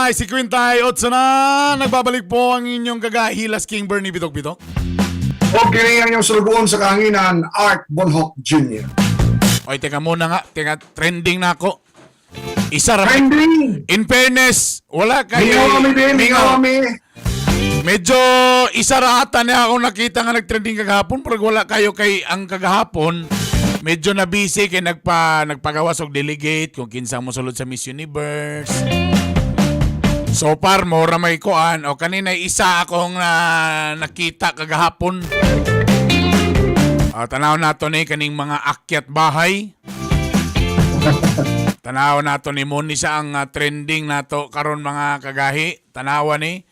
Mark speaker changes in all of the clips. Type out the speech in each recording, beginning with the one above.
Speaker 1: Ay, 58 na. Nagbabalik po ang inyong kagahilas King Bernie Bitok Bitok.
Speaker 2: O kini ang iyong sulugoon sa kahanginan, Art Bonhoc Jr.
Speaker 1: Oy, teka muna nga. Teka, trending na ako. Isa ra.
Speaker 2: Trending!
Speaker 1: In fairness, wala kayo.
Speaker 2: Mingaw kami din, mingaw kami.
Speaker 1: Medyo isa ra ata niya ako nakita nga nagtrending kagahapon, pero wala kayo kay ang kagahapon. Medyo na busy kay nagpagawas og delegate kung kinsa mo sulod sa Miss Universe. So far mo ra may kuan o kanina isa akong nakita kagahapon. Ah, tanaw nato ni kaning mga akyat bahay. Tanaw nato ni mo ni siya ang trending nato karon, mga kagahi. Tanawa ni.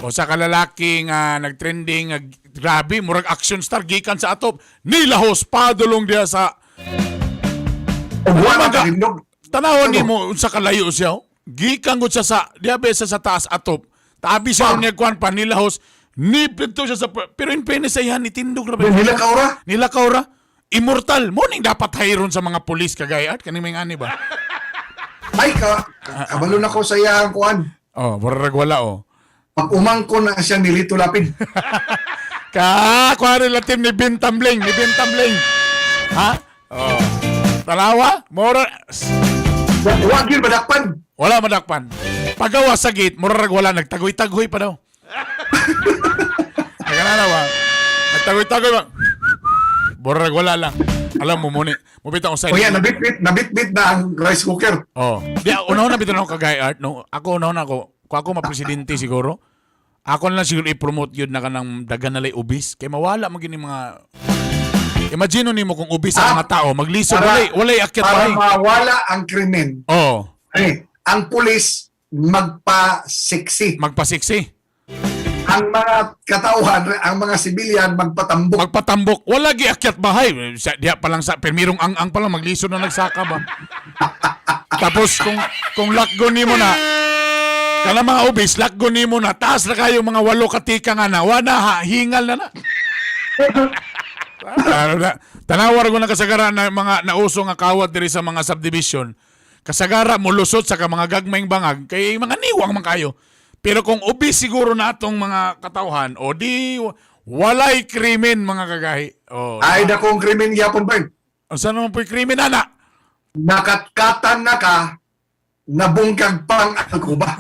Speaker 1: O sa kalalaki nga nagtrending nga grabe, murag action star gikan sa atop nilahos padulong diha sa
Speaker 2: O buwan
Speaker 1: Ano
Speaker 2: ang
Speaker 1: ba?
Speaker 2: kahindog.
Speaker 1: Tanawan nimo unsa kalayo siya, oh. Gikan gud siya sa diha ba siya sa taas atop. Tabi siya niya kuan pa nilahos ni dito siya sa, pero in fairness sa iyan nitindog ra ba?
Speaker 2: Nila ka ora.
Speaker 1: Nilakaw ra. Immortal mo ning dapat hayron sa mga pulis, kagay art kaning may ani ba?
Speaker 2: Ay, kabalo na ko sa iyang kuan.
Speaker 1: Oh, murag wala, oh.
Speaker 2: Pag umangko na siya ni Lito Lapid.
Speaker 1: Ka, kuwari latim ni Bin Tambling, ni Bin Tambling. Ha? Oh. Tanawa? Mura
Speaker 2: Wa gyud madakpan.
Speaker 1: Wala madakpan. Pagawa sa gate, murag wala, nagtagoy-tagoy pa daw. Nagkanana ba? Nagtagoy-tagoy ba? Murag wala lang. Alam mo muni, mubita ko sa
Speaker 2: O yan, nabitbit na ang rice cooker.
Speaker 1: Oh. Di una na bitaw ako kagay art, no. Ako una na ako. Kung ako mapresidente siguro, ako na lang siguro i-promote yun na kanang daghan na lay ubis kay mawala man gini mga. Imagine nimo kung ubis ang mga tao, maglisod, walay akyat
Speaker 2: Para
Speaker 1: bahay.
Speaker 2: mawala ang krimen.
Speaker 1: Oh,
Speaker 2: Ay, ang pulis magpa-sexy.
Speaker 1: Magpasiksi.
Speaker 2: Ang mga katauhan, ang mga sibilyan magpatambok.
Speaker 1: Magpatambok. Wala gi akyat bahay. Sa, diha pa lang sa permirong ang-ang pa lang maglisod na nagsaka ba. Tapos kung lakgo nimo na kana mga ubis, lakgo nimo na taas na kayo mga walo katika nga na wala ha, hingal na na. Ano na, tanawar ko na kasagara na mga nauso nga kawat diri sa mga subdivision. Kasagara mo lusot sa ka mga gagmayng bangag kay mga niwang man kayo. Pero kung obis siguro na atong mga katawhan, o di walay krimen, mga kagahi. O,
Speaker 2: Ay, dakong krimen gyapon ba?
Speaker 1: Unsa naman po'y krimen ana?
Speaker 2: Nakatkatan na ka, nabungkag pang alkuba.